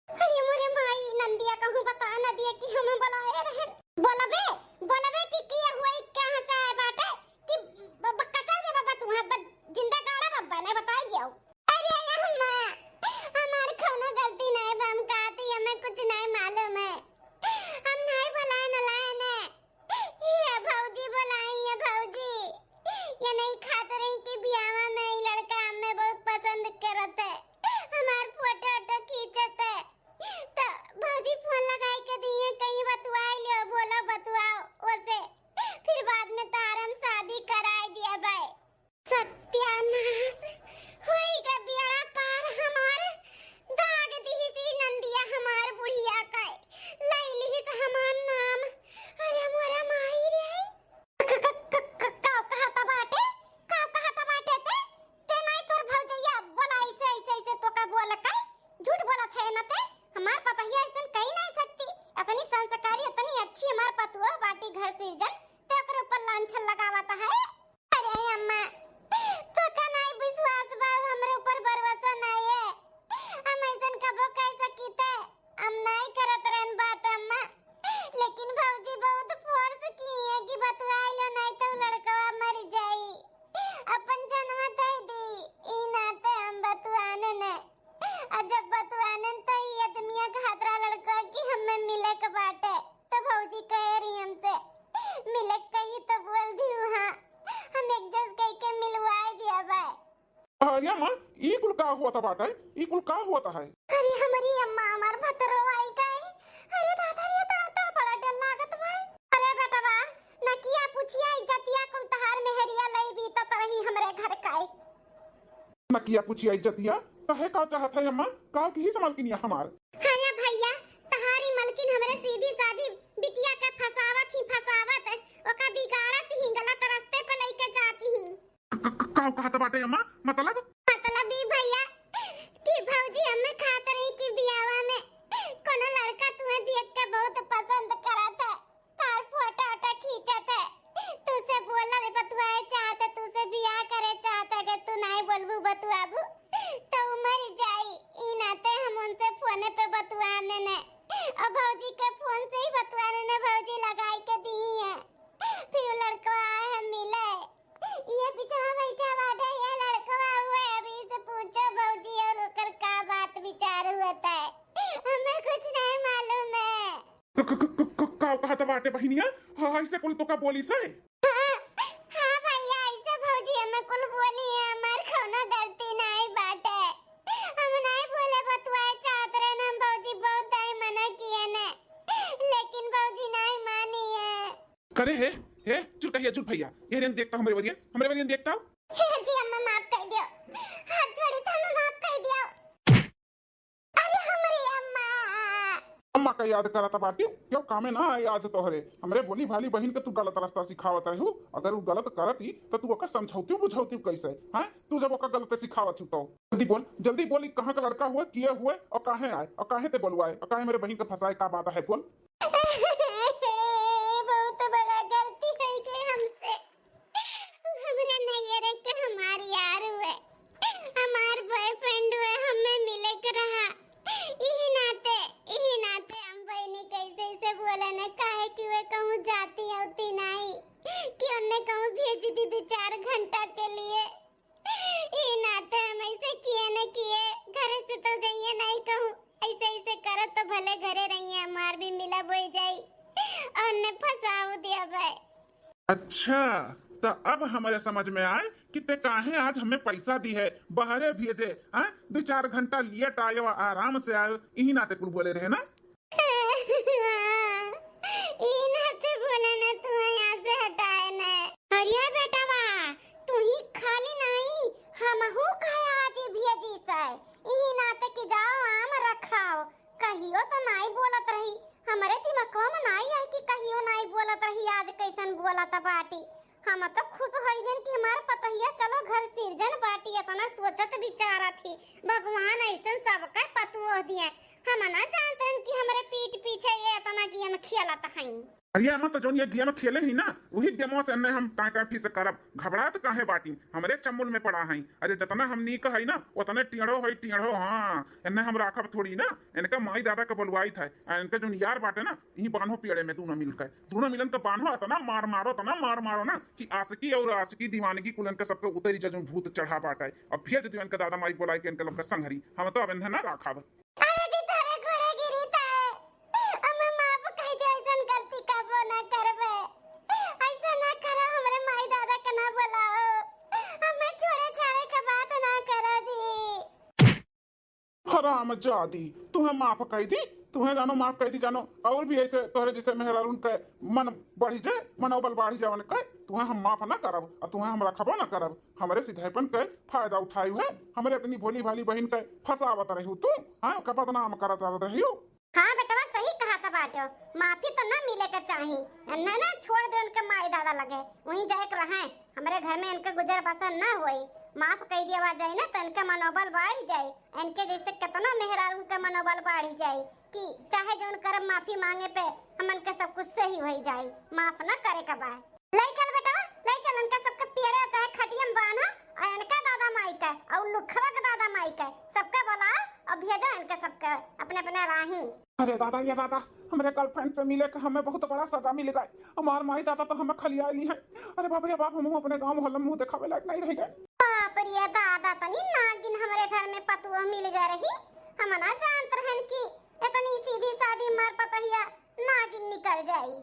अरे मोरे माई, नंदिया कहूँ बता न दिए कि हम बुलाए रहन। बोलबे, बोलबे कि किया हुआ, ई कहाँ से आए बाटे कि ब-, ब-, कचर के बाबा तू, हाँ, ब-, जिंदा गाड़ा बाबा ने बताई गया। अरे अम्मा, हमार कौनो गलती नहीं बा, हम कहती हमें कुछ नहीं मालूम है, हम नहीं बुलाए न लाए ने, ये भौजी बुलाई है भौजी, ये नहीं खात रही कि बियावा में ई लड़का हमें बहुत पसंद करत है, हमार फोटो वोटो खींचत है, तो भौजी फोन लगाई के दिए कहीं बतुआई लियो, बोलो बतुआओ ओसे, फिर अरे अम्मा, ई कुल का होत बाटे? ई कुल का होत है? अरे हमरी अम्मा, हमार भतरो आई गए। अरे दादा रे दादा, बड़ा डर लागत बा। अरे बेटवा, नकिया पुछिया इज्जतिया कुल तहार मेहरिया लई बीतत रही हमरे घर का। नकिया पुछिया इज्जतिया, कहे का चाहत है अम्मा? का की से मलकिनिया हमार? अरे भैया, तहारी मलकिन हमरे सीधी साधी बिटिया के फसावत ही फसावत, ओका बिगाड़त ही, गलत रास्ते पे लइके जात ही। क-, क-, का कहत बाटे अम्मा? मतलब? मतलब ई भैया कि भौजी हमें कहत रही कि बियावा में कोनो लड़का तुम्हें देख के बहुत पसंद करत है, तार फोटो वोटो खींचत है, तुझसे बोलल बतुआए चाहत है, तुझसे बियाह करे चाहत है, अगर तू नहीं बोलबू बतुआबू तो उ मर जाई। ई नाते हम उनसे फोने पे बतुआ ने, और भौजी के फोन से ही बतुआ ने, भौजी लगाई के दी है। फिर वो लड़का आए है मिले, ये पीछे बैठा बाटे, ये लड़कवा हुए, अभी से पूछो भौजी और ओकर का बात विचार हुआ था, हमें कुछ नहीं मालूम है। क-, क-, क-, क-, क-, का कहत बाटे बहिनिया? हाँ, ऐसे कुल तो का बोली से? हाँ, हाँ भैया, ऐसे भौजी हमें कुल बोली है, हमार कौनो गलती नहीं बाटे, हम नहीं बोले बतुआए चाहत रहे ना भौजी, बहुत दाई मना किए ने, लेकिन भौजी नहीं मानी है। करे हे, हे, चुल कहिया, चुल भैया, ये रेन देखता हमरे वरियन, हमरे वरियन देखता। हे जी अम्मा, माफ कर दियो, हाथ जोड़ी तो हमें माफ कर दियो। अरे हमरी अम्मा। अम्मा का याद करत बाटी, क्यों कामे ना आए आज तोहरे। हमरे भोली भाली बहिन के तू गलत रास्ता सिखावत रहू, अगर उ गलत करती तो तू ओकर समझौती बुझौती कैसे? हैं, तू जब ओकर गलत सिखावत हू तो। जल्दी बोल, जल्दी बोल, ई कहाँ का लड़का हुए, किए हुए और काहे आए और काहे ते बोलवाए और काहे मेरे बहिन के फंसाए, का बात है बोल? बहुत बड़ा गलती हो गई हमसे। हमरा नैहर के हमार यार हुए, हमार बॉयफ्रेंड हुए, हमें मिले के रहा। इही नाते, इही नाते हम बहिनी कैसे इसे बोले न, काहे कि वे कहूँ जाती होती नहीं कि उन्हें कहूँ भेज दी दो चार घंटा के लिए। ई नाते हम ऐसे किए न किए, घर से तो जाइए नहीं कहूँ, ऐसे ऐसे करत तो भले घरे रहिए, हमार भी मिलब हो जाई और उन्हें फंसाऊ दिया भाई। अच्छा, तो अब हमारे समझ में आए कि ते काहे आज हमें पैसा दी है, बहरे भेजे, हाँ? दो चार घंटा लेट आयो, आराम से आयो, इही नाते कुल बोले रहे ना? ई नाते बोले ना, तुम्हें यहाँ से हटाए ना। अरे बेटवा, तू ही खाली नहीं, हमहू खाए आज ही भेजी से। इही नाते कि जाओ आम रखाओ, कहियो तो नाई बोलत रही, हमरे दिमागवा में नाई आए कि कहियो नाई बोलत रही, आज कैसन बोलत बाटी। हम तो खुश होइबेन कि हमार पतोहिया चलो घर सिरजन बाटी, इतना सोचत विचारत ही। भगवान ऐसन सबके पतुओ दिए। हम ना जानते हैं कि हमरे पीठ पीछे ये इतना गेम खेलत हैं। अरे अम्मा, तो जौन ये गेम खेले ही ना, वही गेमवा से एन्ने हम टाँटा फीस करब। घबरात काहे बाटी? हमरे चमुल में पड़ा है। अरे जितना हम नीक है ना, उतने टेढ़ो है, टेढ़ो। हाँ, एन्ने हम राखब थोड़ी ना। इनका माई दादा के बोलवाई था, आ इनका जौन यार बाटे ना, यही बान्हो पेड़े में दोनों मिलकर, दोनों मिलन तो बान्हो, इतना मार मारो, इतना मार मारो ना कि आशिकी और आशिकी दीवानगी कुल इनका सबके उतरी जा, जौन भूत चढ़ा बाटे। अब भेज दियो इनका दादा माई बोलाई के इनका लोग का संघरी, हम तो अब इन्हें ना राखब। अरे जी, तोरे गोड़े गिरी ताए, हमें माफ कह दे, ऐसन गलती कबो ना करबे, ऐसा ना करो, हमरे माई दादा के ना बुलाओ, हमें छोड़े छाड़े के बात ना करो जी। हरामजादी, तुहें माफ कह दी, तुहें जानो माफ कह दी जानो, और भी ऐसे तोहरे जैसे मेहरारून के मन बढ़ी जाए, मनोबल बढ़ी जाए उनके, तुहें हम माफ ना करब और तुहें हम रखबो ना करब। हमरे सिधाईपन के फायदा उठाई हुए, हमरे इतनी भोली भाली बहिन के फंसावत रहू तू, हाँ, का बदनाम करत रहू। हाँ बेटवा, सही कहत बाटो, माफी तो ना मिले के चाही। एन्ने ना छोड़ दे उनके माई दादा लगे, वहीं जाए के रहे। हमरे घर में इनके गुजर बसर ना होई। माफ कह दिया जाए ना तो इनके मनोबल बढ़ जाए। इनके जैसे कितना मेहरारू के मनोबल बढ़ जाए कि चाहे जौन करब, माफी मांगे पे हमन के सब कुछ सही हो जाए। माफ ना करे के बा। ले चल बेटवा, ले चल, इनका सबके पेड़े चाहे खटिया में बान्हा, और इनका दादा माई के, और लुखवा के दादा माई के, सबके बुलाओ और भेजो इनके सबके अपने अपने राही। अरे दादा, ये दादा, हमरे गर्लफ्रेंड से मिले के हमें बहुत बड़ा सजा मिल गए। हमार माई दादा तो हमें खलिया ली है। अरे बाप रे बाप, हम अपने गांव मोहल्ला में मुंह दिखावे लायक नहीं रह गए। बाप रे दादा, तनी नागिन हमरे घर में पतुआ मिल गए रही। हम ना जानत रहन कि इतनी सीधी सादी हमार पतोहिया नागिन निकल जाई।